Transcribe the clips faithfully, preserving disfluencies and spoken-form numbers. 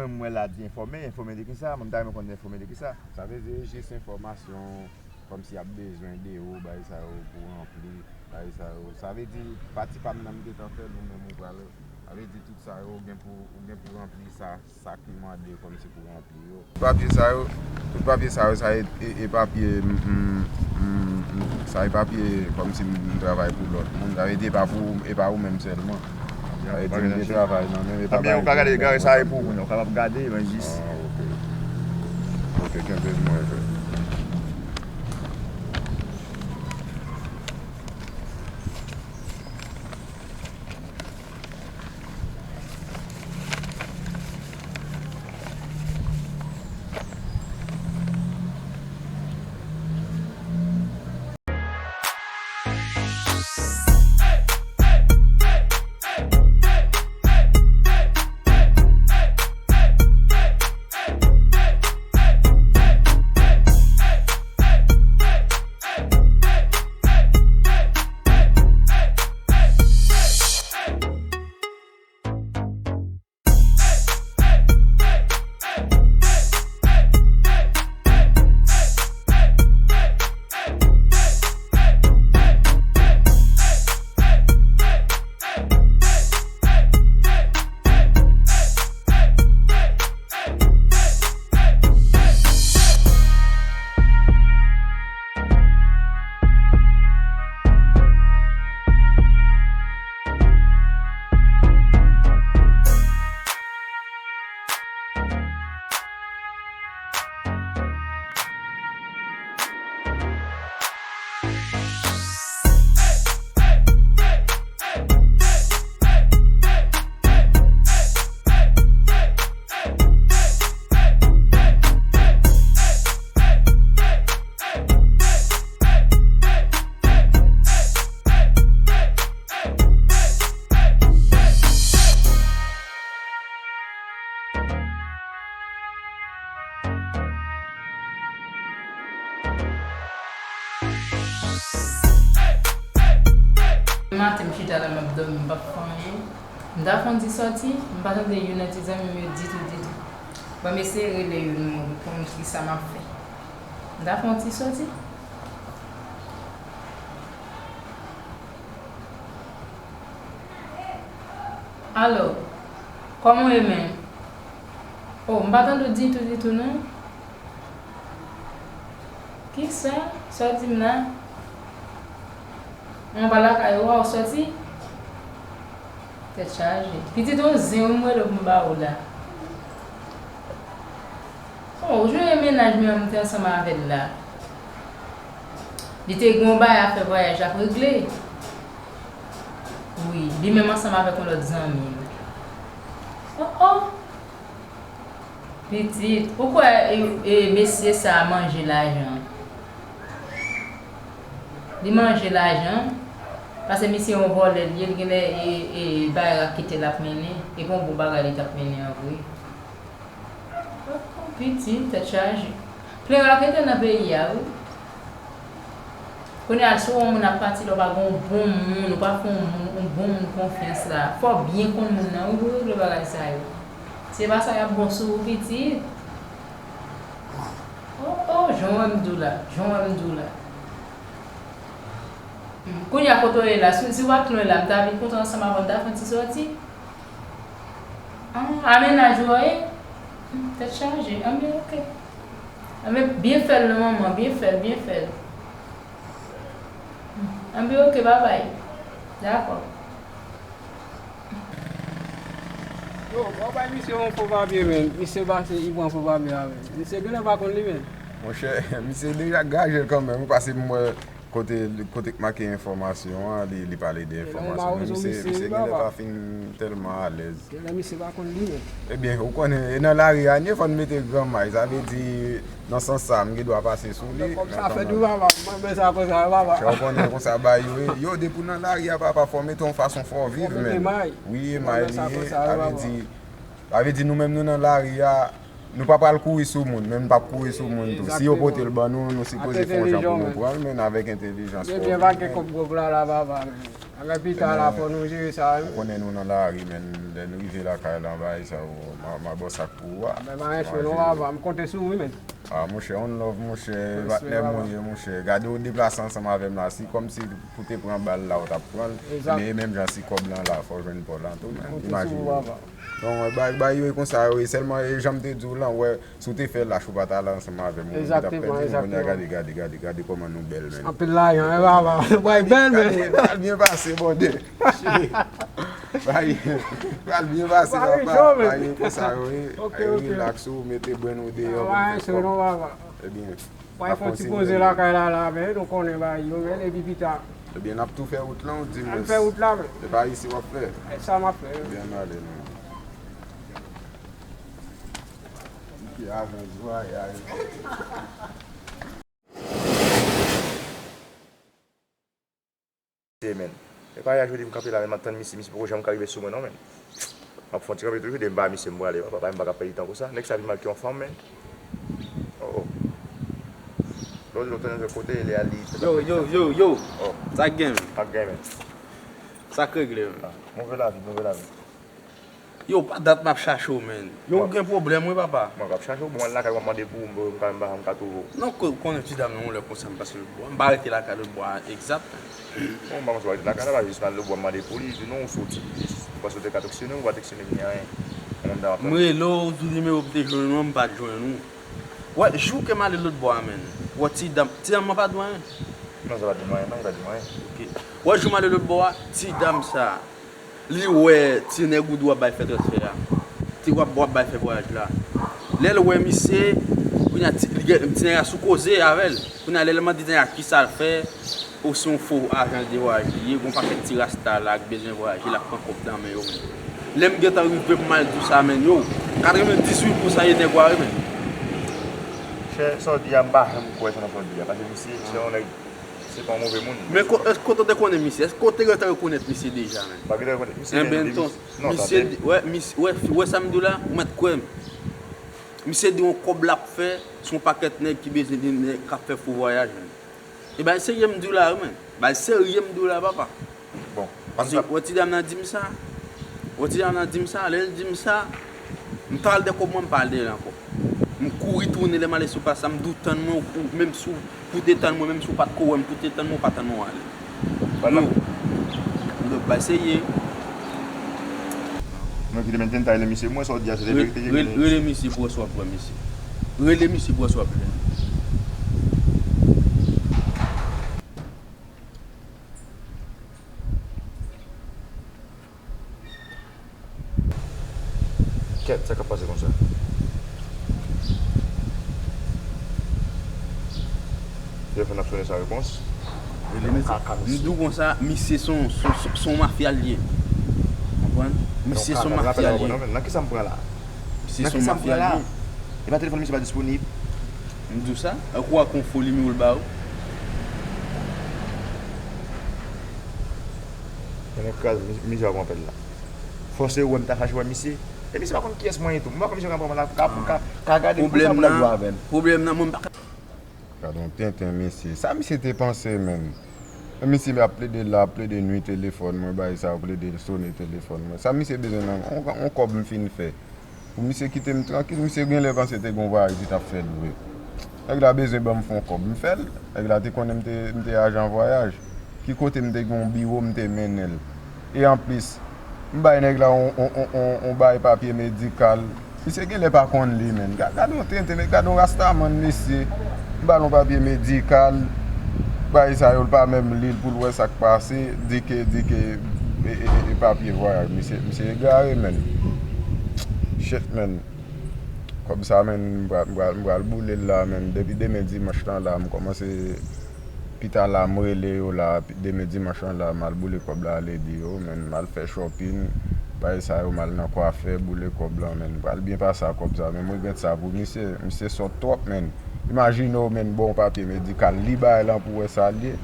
Mwen la di enfòme, enfòme de kisa? Mwen ta renmen konn enfòme de kisa? Sa vle di jis enfòmasyon, kòmsi y ap bezwen de ou, bagay sa yo pou ranpli, bagay sa yo. Sa vle di pati pa m nan m gentan fè l, ou menm ou pral. Sa vle di tout sa yo, ou gen pou, ou gen pou ranpli sa, sa ki mande kòmsi pou ranpli yo. Tout papye sa yo, tout papye sa yo, sa e, e, e papye, m, m, m, m, sa e papye kòmsi m, m travay pou lòt moun. Sa vle di e pa pou, e pa ou menm sèlman. Sa vle di m gen travay nan men m, e pa bagay pou ou menm sèlman. Ou ka gade, gade sa e pou ou, ou kapab gade, men jis. Ah, ok. Ok, kenbe l mwen fè. Maten, m chita la, m ap dòmi, m p ap fè anyen. M ta fè yon ti sòti, m pa tande youn nan ti zanmi m yo ditou, ditou. Ban m eseye rele youn, mwen, pou m konn kisa m ap fè. M ta fè yon ti sòti. Alo, kòman w ye, menm? O, m pa tande w ditou, ditou, non. Kisa? Sa w di m la? Mwen pa lakay ou a, ou sòti? Tèt chaje. Pitit, yon zen wi m rele w pou m ba ou la. O, ou jwenn mennaj mwen an m te ansanm avè l la. Li te gen yon bagay a fè, vwayaj l ap regle. Wi, li menm ansanm avèk yon lòt zanmi l. O, o! Pitit, ou kwè, e, e, mesye sa a manje lajan? Li manje lajan, paske misye yon vòlè l ye, li genlè, e, e, bay rakete l ap mennen, e pa yon bon bagay li t ap mennen an vre. Pitit, tèt chaje. Plen rakete nan peyi a, wi. Kounye a, si w wè yon moun ap pati la, ou pa gen yon bon moun, ou pa fè yon moun, yon bon moun konfyans la, fò w byen konn moun nan, wi, pou regle bagay sa yo. Se pa sa y ap bon sou ou, pitit. O, o, jan w wè m di w la, jan w wè m di w la. Hmm, kounye a, kote w ye la, si, si w pa t lwen la, m ta vin kote w ansanm avè w, m ta fè yon ti sòti. Ah, a mennaj ou a ye? Hmm, tèt chaje. Anben, oke. Anben, byen fè l non, manman, byen fè l, byen fè l. Hmm, anben, oke, babay. Dakò. Yo, bò bay misye yon fo papye, men. Misye pase, li pran fo papye a, men. Misye genlè pa konn li, men. Monchè, misye deja gaje l kanmenm, wi, paske m wè kote, kote k make enfòmasyon an, li, li pale de enfòmasyon. Men misye, misye genlè pa fin tèlman alèz. Genlè misye pa konn li, men. Ebyen, ou konnen, e nan lari a, n ye fò n mete granmay, sa vle di, nan sans sa, m gen dwa pase sou li. Kòm sa fèt wi, papa, m renmen sa konsa, papa. Sa w konnen konsa bagay yo ye. Yo, depi w nan lari a, papa, fò w mete yon fason, fò w viv, men. Wi, emay li ye, sa vle di, sa vle di nou menm nou nan lari a, nou pa pral kouri sou moun, men nou p ap kouri sou moun tou. Si yo pote l ban nou, nou sipoze fè yon jan pou nou pran l, men avèk entèlijans. Ebyen, pa gen kòb gwòg la, la, papa, men. Men pita la, fò nou jere sa, wi. Ou konnen nou nan lari, men lè n rive lakay la, bagay sa yo, m a, m a bò sa k pou ou a. Men bagay cho non, papa, m konte sou ou, wi, men. Ah, monchè, on love, monchè, patnè mwen ye, monchè. Gade ou deplase ansanm avè m la, si kòmsi pou te pran bal la, ou t ap pran l. Men menm jan si kòb lan la, fò w jwenn pa w lan tou, men. Imajine. Non, bay, bay yo e konsa yo ye, sèlman e jan m te di w lan, wè, si w te fè lach ou pa t ale ansanm avè m, ou menm ki t ap pèdi nou kounye a, gade, gade, gade, gade kòman nou bèl, men. Anpil lajan, wi, papa. Bay bèl, men. Gade, pral byen pase, Bondye. Bay, pral byen pase, papa. Bay yo konsa yo ye. Relax ou, mete brenn ou deyò pou n fè kòb. Ebyen, Mwen fè yon ti poze lakay la, la, men, nou konnen bagay yo, men, epi pita. Ebyen, n ap tou fè wout lan, ou di mwen. N fè wout la, men. E pa isi w ap fè? E sa m ap fè, wi. Ebyen, ann ale, non. Ki ajans vwayaj. Misye, men. E pa yè jodi m kanpe la, men m ap tann misye, misye poko janm ka rive sou mwen non, men. M ap fè yon ti kanpe toujou, depi m pa misye m prale, papa, m pa ka pèdi tan konsa. Nèg sa pi mal ke yon fanm, men. Oh, oh. Lòt jou, lòt jou, kote li ale? Yo, yo, yo, yo. Oh. Sa k gen, men? Sa k gen, men? Sa k regle, men? Ah, move lavi, move lavi. Yo, pa dat m ap chache w, men. Yo, ou gen pwoblèm, wi, papa. Mwen k ap chache w, bon, al lakay w ap mande pou ou, m pa, m pa janm ka twouve w. Non, ko-, konnen ti dam nan yon lè konsa, m pase lòt bò. M pa rete lakay lòt bò a, egzat. Bon, m pa panse w rete lakay la, pa jis m al lòt bò, m mande pou li, li di non, ou soti. Ou panse w te ka toksyone, ou pa toksyone, vini anyen. Mwen menm dam ap tann. M rele w, ou di nimewo m te jwenn ou an, m pa t jwenn ou. Wè, jou ke m ale lòt bò a, men. Wè, ti dam, ti dam nan pa di w anyen? Non, sa pa di m anyen, non, li pa di m anyen. Ok. Wè, jou m ale lòt bò a, ti dam sa. Li wè ti nèg ou di w ap bay fè transfè a. Ti w ap, w ap bay fè vwayaj la. Lè l wè misye, kounye a ti, li gen, ti nèg la sou koze avè l. Kounye a lè l mande ti nèg la kisa l fè, ou se yon fo ajans de vwayaj li ye, gon pakèt ti rasta la k bezwen vwayaje, l ap pran kòb nan men yo, men. Lè m gentan rive pou m al di w sa, men, yo, katrevenndiswit pousan e nèg w a, wi, men. Chè, sa w di a, m pa janm kwè nan sa w di a, paske misye se yon nèg Se pa yon move moun. Men ko-, èske w te konnen misye? Èske w te gentan rekonèt misye deja, men? M pa gentan rekonèt misye, men depi misye, non, misye tande. Di, wè, misye, wè, wè sa m di w la, ou mèt kwè m. Misye di yon kòb l ap fè, se yon pakèt nèg ki bezwen de nèg k ap fè fo vwayaj, men. E bagay serye m di w la, wi, men. Bagay serye m di w la, papa. Bon, paske wè ti dam nan di m sa. Wè ti dam nan di m sa, lè l di m sa, m t al dèyè kòb mwen, m pa al dèyè l ankò. M kouri tounen, lè m ale sou plas la, m di w tann mwen, ou, ou menm si w, pou w te tann mwen, menm si w pa t ko wè m, pou w te tann mwen, ou pa tann mwen, w ale. Yo, lòt bay serye. Mwen kite men tenten rele misye, mwen sa w di a, se de verite, rele misye pou wè si w ap wè misye. Rele misye pou wè si w ap jwenn li. Kèt, sa k ap pase konsa? Telefòn ap sonnen san repons. Rele misye. M di w konsa, misye se yon, se yon, se yon mafya l ye. Konprann? Misye se yon mafya l ye. Nan kisa m pran la? Misye se yon mafya l ye. E pa telefòn misye pa disponib? M di w sa? Ak ou ak yon fo nimewo l ba ou? Nèg kraze, mi-, mizè w ap anpèl la. Fòse ou wè m ta chache wè misye. E misye pa konn kiyès mwen ye tou. M pa konn misye ka pran la, ka, ka, ka gade m konsa pou l ap jwe avè m. Pwoblèm nan, mwen m pa ka. Gade yon tenten mesye. Sa misye te panse menm? Misye ap plede la, ap plede nwi telefòn mwen, bay sa yo plede sonnen telefòn mwen. Sa misye bezwen nan yon, yon kòb m fin fè. Pou misye kite m trankil, misye genlè panse te gen yon vwayaj li t ap fè l vre. Nèg la bezwen ban m fè yon kòb, m fè l. Nèg la te konnen m te, m te ajan vwayaj. Ki kote m te gen yon biwo, m te mennen l. E anplis, m bay nèg la yon, yon, yon, yon, yon bay papye medikal. Misye genlè pa konn li, menn. Ga-, gade yon tenten, gade yon rastamann, mesye. M ba l yon papye medikal. Bagay sa yo, l pa menm li l pou l wè sa k pase. Di ke, di ke, e, e, e, e papye vwayaj. Misye, misye egare, menn. Shit, menn. Kòb sa, menn, m pral, m pral, m pral boule l la, menn. Depi demen dimanch lan la, m kòmanse pita la, m rele yo la. Demen dimanch lan la, m al boule kòb la, lady yo, menn, m al fè shopping, bagay sa yo, m al nan kwafè, boule kòb lan, menn. Pral byen pase ak kòb sa, men m regrèt sa pou misye, misye sòt twòp, menn. Imajine w, menn, ba w papye medikal, li bagay lan pou wè sa l ye.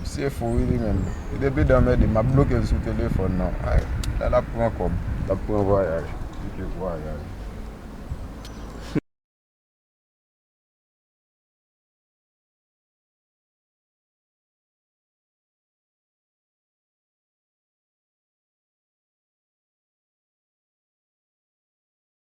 Misye fou, wi, li menm. E depi dan mède, m ap bloke l sou telefòn nan. Ay, lè l ap pran kòb, l ap pran vwayaj. Li ke vwayaj.